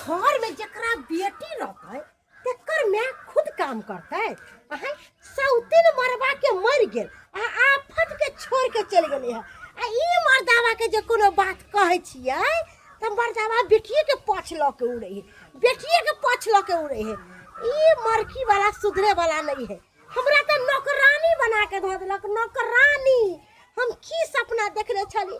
घर में जकरा बेटी रहतै तेकर माय खुद काम करतै। अहाँ सौतीन मरबा के मरि गेल आ आफत के छोड़ के चलि गेलै हँ। आ ई मर्दावा के जे कोनो बात कहै छियै तऽ मर्दावा बेटिए के पछ लऽ के उड़ै है, बेटिए के पछ लऽ के उड़ै है। ई मरकी वाला सुधरे वाला नहीं है। हमरा तऽ नौकरानी बना के धऽ देलक, नौकरानी। हम की सपना देखने छली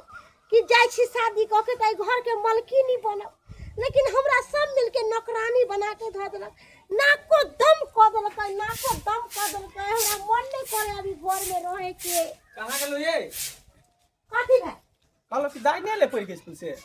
कि जाइ छी शादी कऽ के तऽ एहि घरके मलकिनी बनब, लेकिन हमरा सब मिलके नौकरानी बना के धऽ देलक। नाको दम कऽ देलकै, नाको दम कऽ देलकै। हमरा मन नहि करे अभी घरमे रहैके। कहाँ गेलहुँ ये? कथी भाई? कहलहुँ कि दाइ नहि एलै पढ़ि के स्कूल से?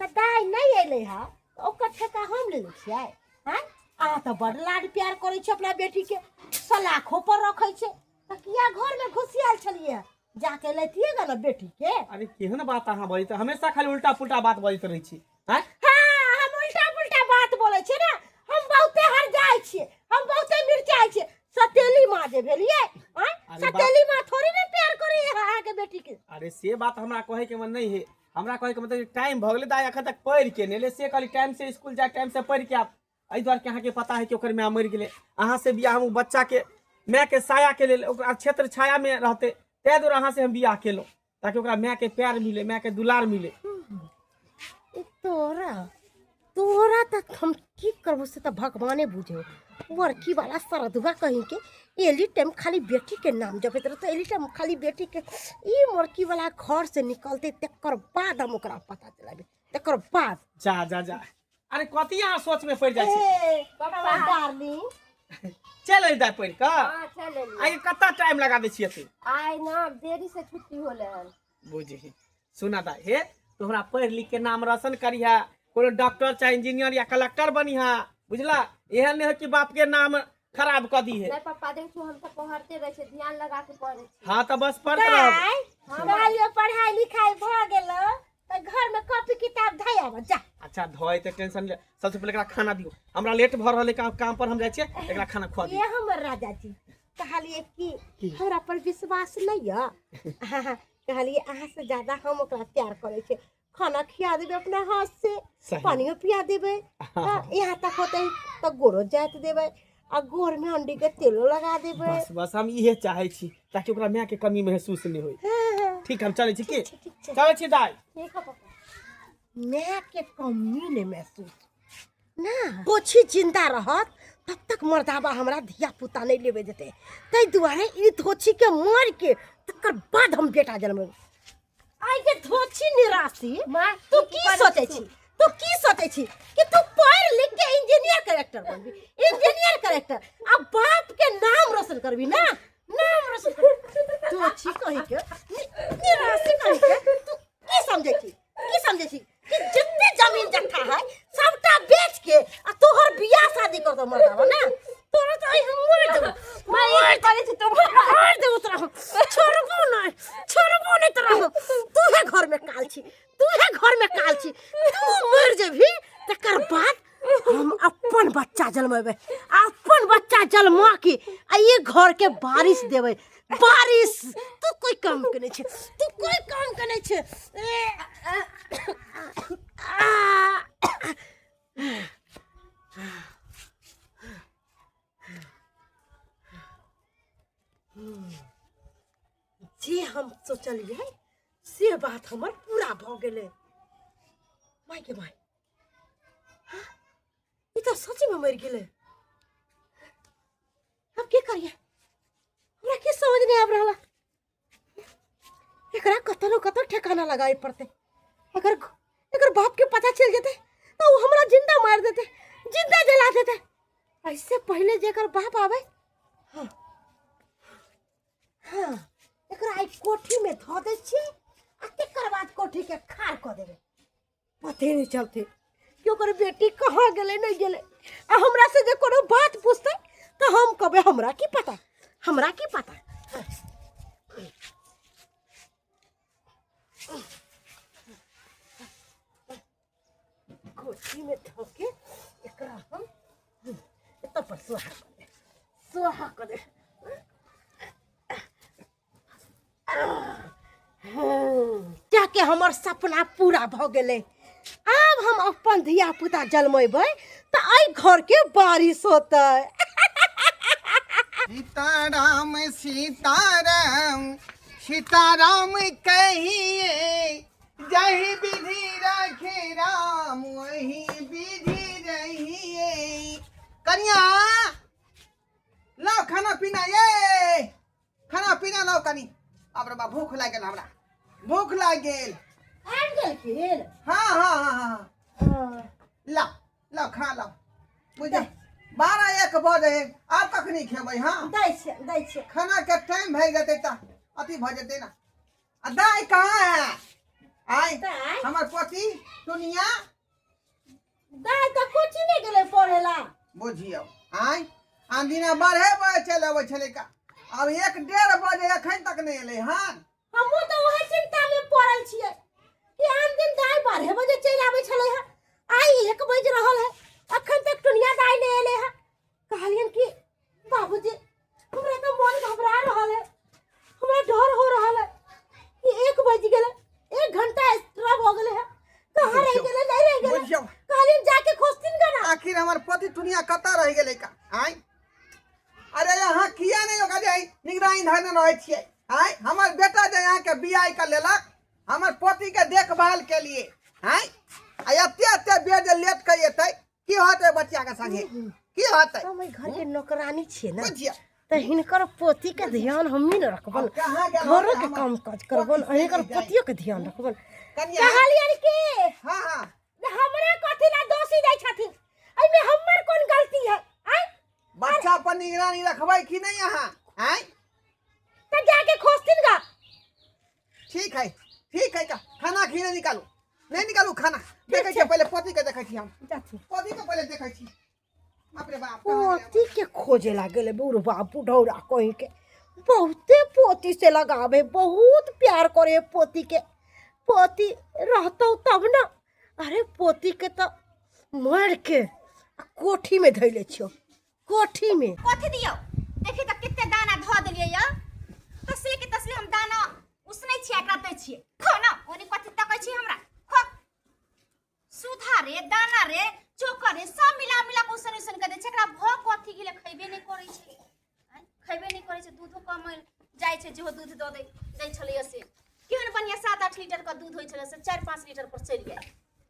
तऽ दाइ नहि एलै हँ तऽ ओकर ठेका हम लेने छियै? आँय, अहाँ तऽ बड़ लाड प्यार करै छी अपना बेटीके, सलाखो पर रखै छै, तऽ किया घरमे घुसियाल छलियै? जाके लैतियै गे ने बेटीके। अरे केहन बात अहाँ बजैत, हमेशा खाली उल्टा पुल्टा बात बजैत रहै छी। आँय? हाँ, हम उल्टा पुल्टा बात बोलै छियै ने, हम बहुते हर जाइ छियै, हम बहुते मिरचाइ छियै। सतेली माँ जे भेलियै, आँय? अरे बाप। सतेली माँ थोड़ी ने प्यार करै है अहाँके बेटीके। अरे से बात हमरा कहै के मन नहीं है। हमरा कहै के मतलब टाइम भऽ गेलै, दाइ एखन तक पढ़ि के नहि एलै, से कहली टाइम से स्कूल जा, टाइम से पढ़ि के आब। एहि दुआरे कि अहाँके पता है कि ओकर माय मरि गेलै, अहाँ से बियाह हम ओ बच्चा के माय के साया के लेल, ओकरा क्षेत्र छाया में रहते, ताहि दुआरे अहाँ से हम बियाह केलहुँ, ताकि ओकरा माय के प्यार मिले, माय के दुलार मिले। ई तोरा तोरा तक हम की करबो से तऽ भगवाने बुझे। बड़की वाला सरदुआ कहीं के एली टाइम खाली बेटी के नाम जपैत रहतौ, एली टाइम खाली बेटी के। ई मरकी वाला घर से निकलते तकर बाद हम ओकरा पता चलाबे, तकर बाद। जा जा जा, अरे कथी अहाँ सोच में पड़ि जाइ छी? ए, पापा डार्लिंग। चलि अइली दाइ पढ़ि कऽ? हाँ, चलि अयली। आइ कत्ता टाइम लगा दै छियै एते? आइ ना देरी से छुट्टी होले हन। बुझही सुना दाइ, हे तू हमरा पढ़ि लिख के नाम रोशन करिहा, कोनो डॉक्टर चाहे इंजीनियर या कलेक्टर बनिहा, बुझला? एहन नहि हो कि बाप के नाम खराब कऽ दी है। नहीं पापा, देखो हम तो पढ़ते रहे छे, ध्यान लगा के पढ़े छी। हाँ तऽ बस पढ़ते रहब। दाइ, कहलियो पढ़ाई लिखाई भऽ गेलो तऽ घर में कॉपी किताब धइ आब जा। अच्छा धोए तऽ टेंशन ले, सबसे पहिले एकरा खाना दियौ, हमरा लेट भऽ रहल है, काम पर हम जाइ छियै, एकरा खाना खुआ दियौ। ये हमर राजा जी, कहलिए कि की? हमरा पर विश्वास नहीं यऽ? कहलिए अहाँ से ज्यादा हम ओकरा प्यार करै छियै, खाना खिया देबै अपना हाथ से, सही। पानियो पिया देबै, हाँ, यहाँ तक होते तऽ गोरो जाइत देबै आ गोर में अंडी के तेलो लगा देबै। बस बस, हम इहे चाहै छी ताकि ओकरा माय के कमी महसूस नहि होय। हाँ, ठीक, हम चलै छी की? ठीक छै, ठीक छै। चलै छी दाइ। ठीक है पापा। माय के कमी नहीं महसूस ना, पोछी जिंदा रहत तब तक मर्दाबा हमरा धिया पुता नहीं लेबे देते, ताहि दुआरे ई धोछी के मार के तकर बाद हम बेटा जन्मेबै। आइ के धोछी निराशी, माँ, तू की की करै सोचै छी? छी? तू की सोचै छी कि तू पढ़ लिख के इंजीनियर करेक्टर बनबी, इंजीनियर करेक्टर आ बाप के नाम रोशन करबी ना, नाम रोशन करबी। धोछी कहि के, निराशी कहि के, तू की समझै छी? की समझै छी कि जते जमीन जत्था है सबटा बेच के आ तोहर बियाह शादी कर दो मर्दावा ना? तोरा तो आई हम मार देबो। माँ, ई की करै छी तू? मार देबो तोरा हम, छोड़बो नहीं, छोड़बो नहीं तोरा हम। तू है घर में काल छी, तू है घर में काल छी, तू मर जेबही तकर बाद हम अपन बच्चा जन्मेबै, अपन बच्चा जन्मा के आ ये घर के बारिश देबै, बारिश। तू कोई काम के नहीं छे, तू कोई काम के नहीं छे। ए, आ, आ, जे हम सोचलियै से बात हमर पूरा भऽ गेलै। माय के माय, हाँ, ई तऽ सचमे मरि गेलै। अब की करिए, हमरा की समझ नहीं आबि रहल है। एकरा कतौ न कतौ ठिकाना लगाए पड़तै। अगर एकर बाप के पता चल जेतै तऽ ओ हमरा जिंदा मार देतै, जिंदा जला देतै। ऐसे पहले जे एकर बाप आवे, हाँ हाँ, एकरा एहि कोठी में धऽ दै छियै आ तकर बाद कोठी के खाड़ कऽ देबै। पते नहीं चलते कि ओकर बेटी कहाँ गेलै नहीं गेलै। आ हमरा से जे कोनो बात पूछतै तऽ हम कहबै हमरा की पता, हमरा की पता। कोठी में धऽ के एकरा हम एतऽ पर सोहा कऽ दे, सोहा कऽ दे। जाके हमर सपना पूरा भऽ गेलै। आब हम अपन धिया पुता जलमेबै तऽ एहि घरके बारिश होतै। सीताराम सीताराम सीताराम कहिए, जही विधि रखे राम वही विधि रहिए। कनिया लाओ खाना पीना, ये खाना पीना लाओ कनी। बाप रे बाप, भूख लागि गेल हमरा, भूख लागि गेल। आबि गेलखिन? हाँ हाँ हाँ हाँ हाँ। लाओ लाओ खा लाओ। बुझ 12-1 बजे आब कखनी खेबै? हाँ दै छियै, दै छियै। खाना के टाइम भए जेतै तऽ अथी भऽ जेतै ने। आ दाइ कहाँ है? आइ दाइ? हमर पति टुनिया। दाइ तऽ कोचिंग नहि गेलै पढ़े ला। बुझियौ, आइ आन दिना 12 बजे चलि अबै छलै का, आब 1-1:30 बजे एखन तक नहि एलै हन। हमहूँ तऽ वएह चिंता मे पड़ल छियै कि आन दिन दाइ 12 बजे चलि आबै छलै हँ, आइ 1 बजि रहल है, अखन तक टुनिया दाइ नहि एलै हँ। कहलियन कि बाबूजी, हमरा तऽ मन घबरा रहल है, हमरा डर हो रहल है कि 1 बजि गेलै, 1 घंटा एक्स्ट्रा भऽ गेलै हँ, कहाँ रहि गेलै, नहि रहि गेलै। बुझियौ। कहलियन जाके खोजथिन गा ना। आखिर हमर पति टुनिया कतऽ रहि गेलै का? आइ अरे अहाँ किया नहि ओकरा जे निगरानी धरने रहै छियै? आइ हमर बेटा जे अहाँके बियाह कऽ लेलक हमर पतिके देखभाल के लिए, आइ आ एते एते बेर जे लेट के एतै, की होतै बच्चा के संगे, की होतै? हम एहि घर के नौकरानी छियै ने। बुझियौ। तऽ हिनकर पोती के ध्यान हमही ने रखबन। आब कहाँ गेल? घरो के हमर काम काज करबन, पोती से हिनकर नहि जाइ। पोतियो के ध्यान रखबन। कनिया। कहलियन कि हाँ हाँ हमरा कथी ला दोषी दै छथिन? एहिमे हमर कोन गलती है? आय? बच्चा पर निगरानी रखबै कि नहीं अहाँ? आँय? तऽ जाके खोजथिन गा। ठीक है, ठीक है। का खाना खीने निकालू, नहीं निकालू खाना। देखै छियै पहिले पति के, देखै छी हम। जाथिन। पति के पहिले देखै छी। बाप रे बाप, कहाँ गेलै? पोती के खोजे लागल बुढ़बा बुढ़ौरा कहीं के। बहुते पोती से लगावे, बहुत प्यार करे पोती के। पोती रहतौ तब ना। अरे पोती के तो मार के आ कोठी में धैले छियो, कोठी में। कथी दियौ? देखी तऽ कते दाना धऽ देलियै यऽ। तसले के तसले हम दाना उसनै छियै, एकरा दै छियै। खो न ओनी, कथी तकै छी हमरा? खो। सुधा रे, दाना रे, चोकर रे, सब मिला मिला के उसन उसन के दै छै। एकरा भऽ कथी गेलै? खैबे नहि करै छै। आँय, खैबे नहि करै छै। दूधो कम जाइ छै। जेहो दूध दऽ दै दै छलैया से केहन बढ़िआँ 7-8 लीटर के दूध होइ छलै, से 4-5 लीटर पर चलि गेल।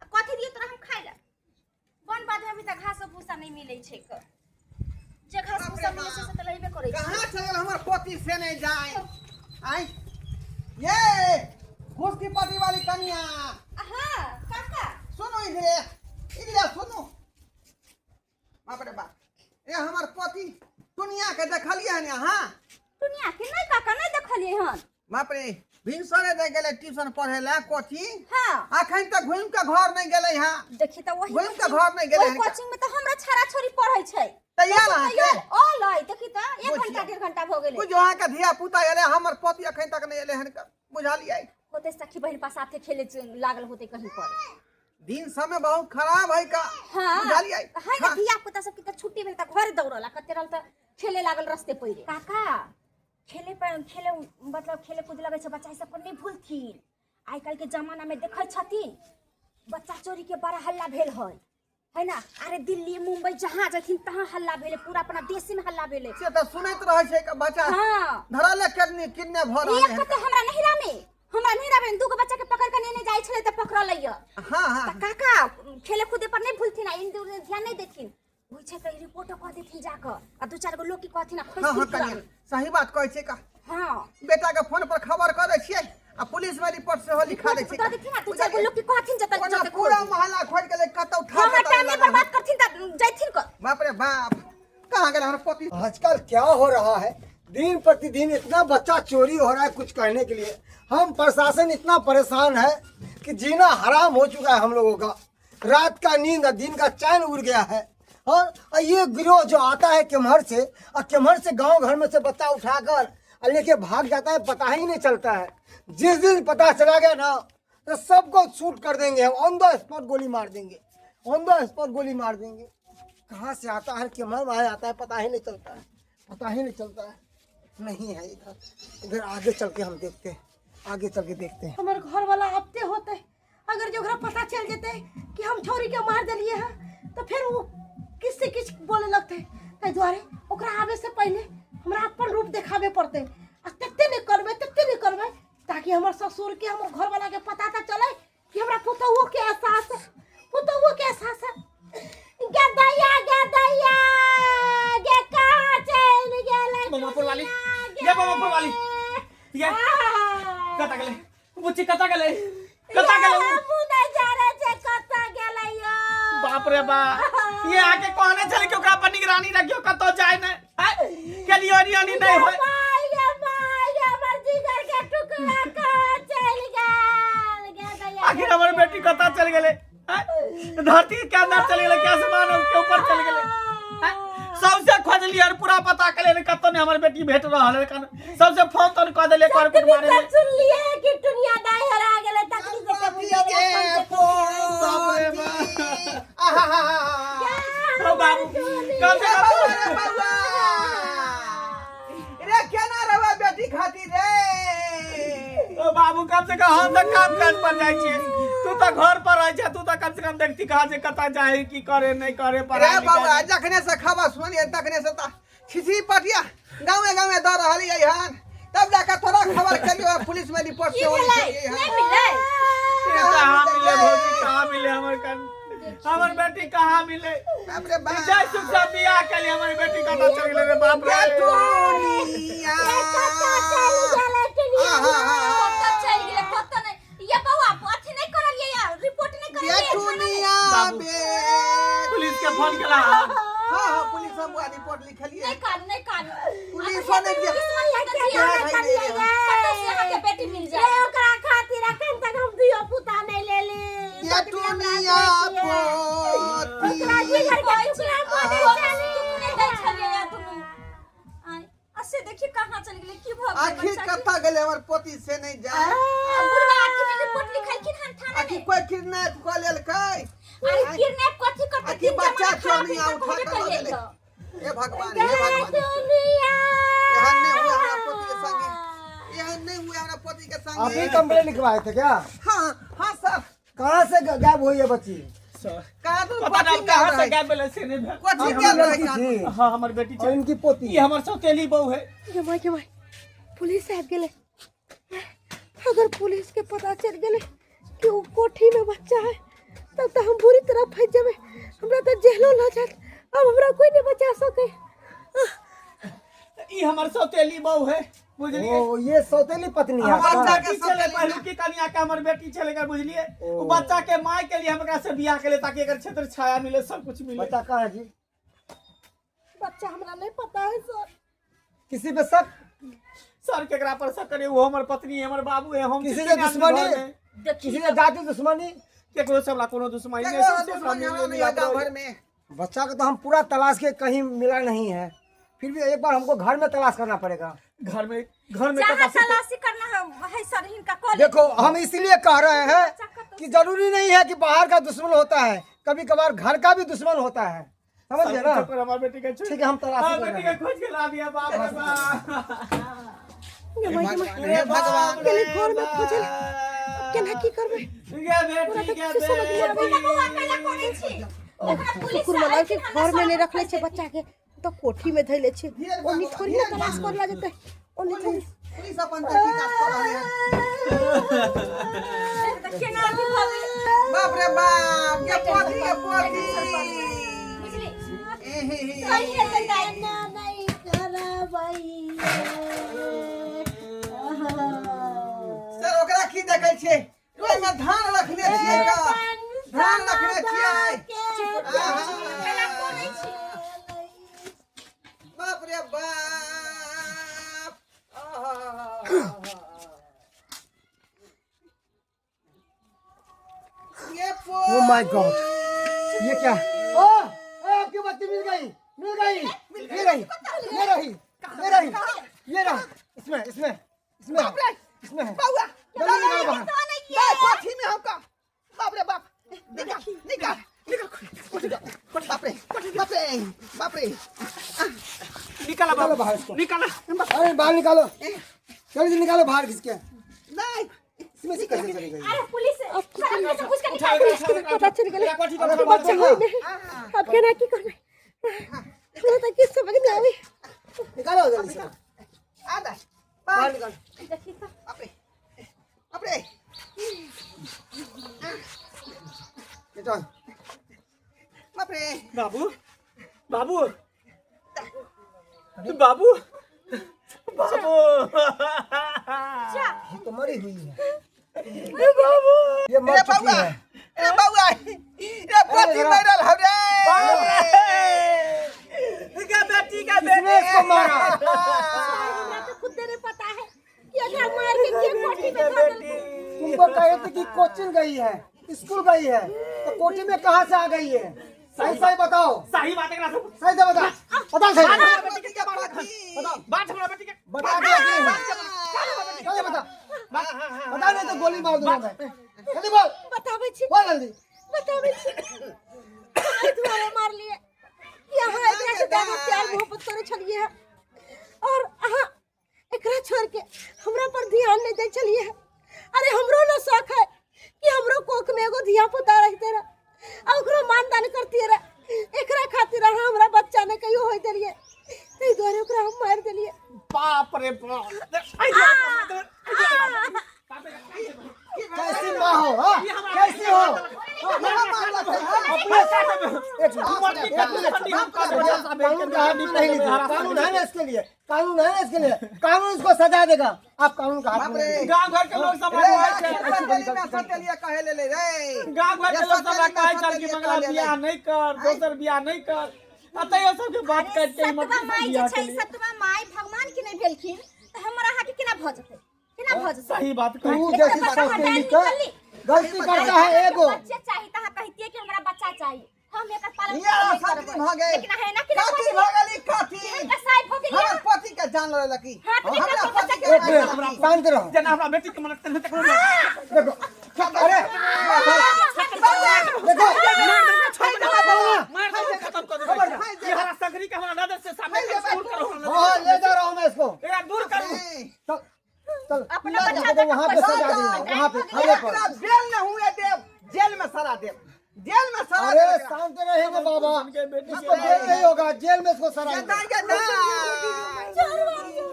आ कथी दियौ तोरा हम खाइ लए? वन बाधमे अभी तक घासो भूसा नहि मिलै छै क। जे घास बाप रे भूसा मिलै छै बाप। से तऽ लेबे करै छै। कहाँ चल गेल हमर पति से नहीं जाए? आय ये घुसकी पति वाली कनिया। हाँ काका। सुनो, इधरे इधरे सुनो। बाप रे बाप, ए हमर पति दुनिया के देखलियै हन अहाँ? दुनिया के नहि काका, नहि देखलियै हन। बाप रे, भिनसरे जे गेलै ट्यूशन पढ़े ला कोचिंग, हाँ अखन तक घुमि के घर नहि गेलै हँ। देखी तऽ वही घुमि के घर नहि गेलै ओहि हन। कोचिंग में तऽ हमरा छड़ा छोरी पढ़ै छै। तैयार अहाँके? अलै, देखी तऽ एक बुझियौ। घंटा 1.5 घंटा भऽ गेलै। बुझियौ, अहाँके धिया पुता एलै, हमर पति अखन तक नहि एलै हन, बुझलियै? होते सखी बहिन पास साथे खेले लागल होते कहीं पर। दिन समय बहुत खराब है का। हाँ। बुझलियै? है ना, धिया पुता सबके तऽ छुट्टी भेल तऽ घर दौड़ल आ कते रहल तऽ खेले लागल रस्ते पैरे। काका, खेले पर खेले मतलब खेले कूदे लगै छै बच्चा, ई सब पर नहि भूलथिन। आइ काल्हि के जमाना में देखै छथिन, बच्चा चोरी के बड़ा हल्ला भेल है है ना? अरे दिल्ली मुंबई जहाँ जथिन तहाँ हल्ला भेलै, पूरा अपना देश में हल्ला भेलै। से तऽ सुनैत रहै छै का बच्चा हाँ धरले किडनी किडने भऽ रहल एक है। तऽ हमरा नहिरा में दूगो बच्चा के पकड़ के नेने जाइ छलै तऽ पकड़ल यऽ। हाँ हाँ तऽ काका, खेले कूदे पर नहीं भूलथिन आ इन ध्यान नहीं देथिन। होइ छै तऽ रिपोर्ट कऽ देथिन जाकऽ आ दू चारि गो लोग की कहथिन आ हाँ हाँ खोजथिन कनिया तुरंत। सही बात कहै छै का। हाँ। बेटा के फोन पर खबर कऽ दै छियै आ पुलिस में रिपोर्ट सेहो लिखा दै छियै। दऽ देथिन आ दू चारि गो लोग की कहथिन जतऽ ओना जतऽ पूरा खोज। मोहल्ला खोज गेलै, कतौ हाँ हाँ ठाक टाइम नहीं बर्बाद करथिन तऽ जैथिन क। बाप रे बाप, कहाँ गेल हमर पति? आजकल क्या हो रहा है, दिन प्रतिदिन इतना बच्चा चोरी हो रहा है, कुछ कहने के लिए हम प्रशासन इतना परेशान है कि जीना हराम हो चुका है हम लोगों का। रात का नींद और दिन का चैन उड़ गया है। और ये गिरोह जो आता है केम्हर से और केम्हर से गांव घर में से बच्चा उठाकर और लेके भाग जाता है, पता ही नहीं चलता है। जिस दिन पता चला गया ना, तो सबको शूट कर देंगे हम, ऑन the spot गोली मार देंगे, ऑन the spot गोली मार देंगे। कहाँ से आता है, केम्हर वहाँ आता है, पता ही नहीं चलता है, पता ही नहीं चलता है। नहीं है इधर, इधर आगे चल के हम देखते हैं, आगे चल के देखते हैं। हमर घर वाला आबते होते। अगर जे ओकरा पता चलि जेतै कि हम छौड़ीके मारि देलियै हँ तऽ फेर ओ किछु से किछु बोले लगतै। ताहि दुआरे ओकरा आबै से पहिले हमरा अपन रूप देखाबे पड़तै आ तते नहि करबै, तते नहि करबै ताकि हमर ससुरके, हमर घरवालाके पता तऽ चलै कि हमरा पुतहुओके एहसास है, पुतहुओके एहसास है। गे दैया, गे दैया, गे कहाँ चलि गेलै? बमापुर वाली, ये बमापुर वाली, ये कतऽ गेलै बुच्ची? कतऽ गेलै, कतऽ गेलै? हमहूँ नहि जानै छियै कतऽ गेलै यौ। बाप रे बाप, ये आके कहने छलै कि ओकरा पर निगरानी रखियो, कतौ जाय नहि, आँय? केलियो एनी ओनी नहि होय। माय गे माय गे, हमर जिगर के टुकड़ा कहाँ चलि गेल? गे दैया, आखिर हमर बेटी कतऽ चलि गेलै? आँय? धरती के अंदर चलि गेलै कि आसमान के ऊपर चलि गेलै? आँय? सबसे खोजलियै और पूरा पता केलियै, कतौ नहि हमर बेटी भेट रहल है। सबसे फोन तोन कऽ देलियै, कर कुट मारे सब सुनलियै कि टुनिया दाइ हेरा गेलै, तखनी से के बुझलियै के बाप रे पोती। आहा। ओ बाबू, कम से रे कम बौआ, रे बौआ। रे केना रहबै बेटी खातिर रे? ओ बाबू, कम से कम हम तऽ काम काज पर जाइ छियै, तू तऽ घर पर रहै छै, तू तऽ कम से कम देखती कहाँ से कतऽ जाइ, की करे नहि करे, रे पढ़ाई बौआ, लिखाई। जखने से खबर सुनलियै तखने से तऽ छिछी पटिया गाँवे गाँवे दऽ रहलियै हन, तब जाके तोरा खबर केलियो, पुलिस में रिपोर्ट की सेहो भेलै? लिखलियै हन। नहि मिललै? ये कहाँ मिले भौजी, कहाँ मिले हमर कन, हमर बेटी कहाँ मिले? बाप रे बाप। जय सुख से बियाह केली, हमर बेटी कतऽ चलि गेलै रे बाप रे? बेटुनिया। कतऽ चलि गेलै टुनिया? आहा। कतऽ चलि गेलै, कतऽ नहि? ये बौआ, अथी नहि करलियै यार, रिपोर्ट नहि करलियै थाना मे? बेटुनिया बाबू। बे पुलिस के फोन केला? हाँ हाँ, पुलिस हम बुआ रिपोर्ट लिखलियै। नहि कानू, नहि कानू। पुलिसो नहि किस्मत केना भाई, करियै नहीं गे? कतऽ से अहाँके बेटी मिल रे जाए। ओकरा खातिर अखन तक हम धियो पुता नहि लेली। बेटुनिया पोती। ओकरा जिगर के कहै छी, टुकड़ा बनै कोनो छलै। दुख नहि दै छलियै यार दुनू। आँय, आ से देखिए कहाँ चलि गेलै, की भऽ गेलै आखिर बच्चा के? कतऽ गेलै हमर पोती से नहि जाए। आ बुढ़वा अथी मे रिपोर्ट लिखलखिन हन थाना आखिर मे। कोई किडनैप कऽ लेलकै? अरे किडनैप कथी करतै? आखिर दिन बच्चा जमाना खराब चोरनी है, उठा तऽ कऽ लऽ कहबे गेलै। करियै तऽ। हे भगवान, हे भगवान, टुनिया। एहन नहि हुए हमरा पोती के संगे, एहन नहीं हुए हमरा पोती के आप ही संगे। कंप्लेन लिखवाए थे क्या? हाँ हाँ सर। कहाँ से गायब हुई है बच्ची? सर, कहाँ तो पता नहीं कोचिंग कहाँ से रहे। गायब भेलै से नहि भेल। कोचिंग आपकी गेल रहे लड़की कहाँ? थी? हाँ, हमर बेटी और छै। इनकी पोती? ई हमर सौतेली बहू है। गे माय, गे माय, पुलिस आबि गेलै। अगर पुलिस के पता चलि गेलै कि ओ कोठी में बच्चा है, तब तऽ हम बुरी तरह फँसि जेबै, हमरा तऽ जेलो लऽ जायत। अब हमरा कोई नहीं बचा सकै। ई हमर सौतेली बहू है, बुझलियै? ओ ये सौतेली पत्नी है हमर आपका? बच्चा के बेटी छलै सौतेली। पहिलुकी कनिया के हमर बेटी छलै गे, बुझलियै? ओ। ओ बच्चा के माय के लिए हम एकरा से बियाह केलियै ताकि एकर क्षेत्र छाया मिले, सब कुछ मिले। बच्चा कहाँ है जी? बच्चा हमरा नहीं पता है सर। किसी पे शक? सर, केकरा पर शक करे? वो हमर पत्नी है, हमर बाबू है, हम किसी छी से तीन आदमी दुश्मनी? घर में। किसी से जाति दुश्मनी? केकरो से हमरा कोनो दुश्मनी नहीं, केकरो सबसे हमरा दुश्मनी हमरा मिल नहीं है मिलाप गाँव रहे। भर में। बच्चा को तो हम पूरा तलाश के कहीं मिला नहीं है, फिर भी एक बार हमको घर में तलाश करना पड़ेगा। घर में, घर में जहाँ कतऽ से- तलाशी करना है सर, हिनका कॉल। देखो, हम इसलिए कह रहे हैं कि जरूरी नहीं है कि बाहर का दुश्मन होता है, कभी कभार घर का भी दुश्मन होता है, समझ गए ना? पर हमार बेटी के छोड़- ठीक है, हम तलाशी हाँ, कर बेटी रहे के हैं। खोज के ला दिया। बाप रे बाप। गे माय, गे माय, हे भगवान। गेलै घर में खोजल, अब केना की करबै? गे बेटी, गे किछु समझ नहि बेटी। आबै। बौआ, कैला करै छी? ओकरा पुलिस कुकुर मलाइ के घर में नहीं रखले छै बच्चा के, तऽ कोठी में धैले छै। ओनी थोड़ी ने तलाश करला जेतै, ओनी थोड़ी। पुलिस अपन तहकीकात कऽ रहलै हन। तऽ केना अथी भऽ गेलै? बाप रे बाप, गे पोती, गे पोती। बुझली? एहे हे। सही हेतै दाइ। ना नहीं करबै। सर, ओकरा की देखै छियै? ओहिमे धान रखने छियै का? धान रखने छियै? आहा। कैला करै छी? बाप रे बाप, आहा। ये ओ my God, ये क्या? ओ ए, आपकी बच्ची मिल गई, मिल गई, ये रही, ये रही, ये रही, ये रहा, इसमें, इसमें, इसमें है, इसमें है। बौआ। जल्दी निकालो बाहर। दाइ, पाछी में हमका। बाप रे बाप, निकाल, निकाल, निकाल। बाप रे बाप रे बाप रे। निकाला निकालो बाबू, बाहर इसको। निकाला। अरे बाहर निकालो, जल्दी निकालो बाहर। किसके नहीं इसमें से कैसे चली गई? अरे पुलिस। अब की सारा करियै? घुस के उठा, निकाल उठा, उठा, पता चलि गेलै एकरा कोठी पर उठा, बच्चा होय नहि अब केना की करबै हमरा तऽ किछु समझ नहि आबै निकालो जल्दी से आ दाइ बाहर निकालो देखी तऽ बाप रे बाप रे बेटा बाप रे बाबू बाबू बाबू बाबू जा ये तो मरी हुई है बाबू ये मर रे चुकी बौआ है रे बौआ रे पोती अरे मरल हौ रे का बेटी का किसने इसको मारा हमरा तो खुद नहीं पता है कि एकरा मार के के कोठी में धऽ देलकै तुमको कहे थे कि कोचिंग गई है स्कूल गई है तो कोचिंग में कहाँ से आ गई है सही सही बताओ सही बात एकरा से सही से बता बता सही से। पोती के पोती बात हमरा बेटी के बता दिया कि नहीं चलो बता बता नहीं तो गोली मार दूंगा मैं जल्दी बोल बताबै छी बोल जल्दी बताबै छी एहि दुआरे मारलियै कि अहाँ एकरा से ज्यादा प्यार मोहब्बत करै छलियै हँ और अहाँ एकरा छोड़ के हमरा पर ध्यान नहीं दै छलियै हँ अरे हमरो ने शौक है कि हमरो कोख में एगो धिया पुता रहते रहे आ ओकरो मान दान करतियै रहे एकरा खातिर अहाँ हमरा बच्चा नहि कहियो होय देलियै ताहि दुआरे ओकरा हम मारि देलियै बाप रे बाप आई कैसी माँ हो हाँ? कैसी हो अपने एक मिनट, एक मिनट, कानून का हाथ में नहीं लीजिए कानून है ना इसके लिए कानून है ना इसके लिए कानून इसको सजा देगा आप कानून का हाथ में नहीं लीजिए। गांव घर के लोग सब रे कहै छै सतेली में सतेलिया कहे ले ले रे गांव घर के लोग सब कहै छल कि मंगला बियाह नहीं कर दोसर बियाह नहीं कर आ तैयो सबके बात काटि के सतवा माय जे छै सतवा माय भगवान के नहीं भेलखिन तऽ हमर अहाँ के केना भऽ जेतै केना भऽ जेतै सही बात कहै तू छै। जैसी बच्चा सौतेली निकलली। का गलती करता है एगो बच्चे चाही तऽ अहाँ कहितियै कि हमरा बच्चा चाही हम एकर पालन ये पोषण नहि सती करबै। भऽ गेल लेकिन अहाँ एना केना कातिल भऽ भऽ गेली कातिल गेलियै? कसाई भऽ गेलियै हमर पति के जान लेलकी हाथ में हमरा ककरो पति के एक जान मिनट लेलकी शांत रहो जेना हमरा बेटी के मन तक देखो अरे देखो मार दे खत्म कर दे ये हरा संगरी के हमरा नजर से सामने से दूर करो हाँ ले जा रहा हूँ मैं इसको एकरा दूर करू चल चल अपना बच्चा देखो वहाँ पे सजा दूंगा वहाँ पे खड़े पर एकरा जेल न हुए देव जेल में सड़ा देव जेल में सड़ा अरे देव एकरा। शांत रहेंगे बाबा इसको जेल नहीं होगा जेल में इसको ये सराएंगे दाई के दाई।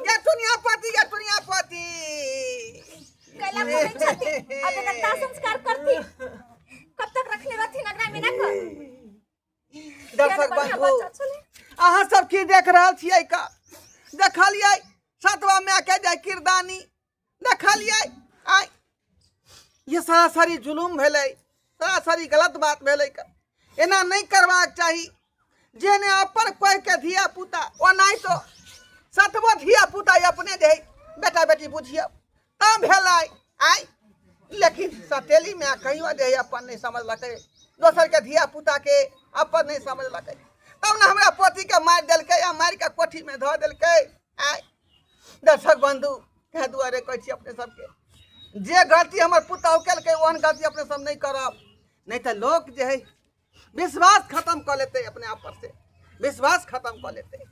ये दुनिया पति ये दुनिया पति कैला बोलै छथिन अब एकर दाह संस्कार करती कब तक रखले रहथिन अगरा में ना कर दर्शक बढ़िया बंधु बच्चा छलै अहाँ सब की देख रहल छियै का देखलियै सतवा माय के जाय किरदानी देखलियै आइ ये सरासरी जुलूम भेलै सरासरी गलत बात भेलै का एना नहि करबाक चाही जेने अपन कोइ के धिया पुता ओनाहि तो सतबो धिया पुता अपने जे बेटा बेटी बुझियौ तब भेलै आइ लेकिन सतेली माय कहियो जे अपन नहि समझलकै दोसरके धिया पुताके अपन नहि समझलकै तब ने हमरा पोतीके मारि देलकै आ मारि कऽ कोठीमे धऽ देलकै आइ दर्शक बन्धु ताहि दुआरे कहै छी अपने सबके जे गलती हमर पुतहु केलकै ओहन गलती अपने सब नहि करब नहि तऽ लोक जे है विश्वास खत्म कऽ लेतै अपने आप पर से विश्वास खत्म कऽ लेतै।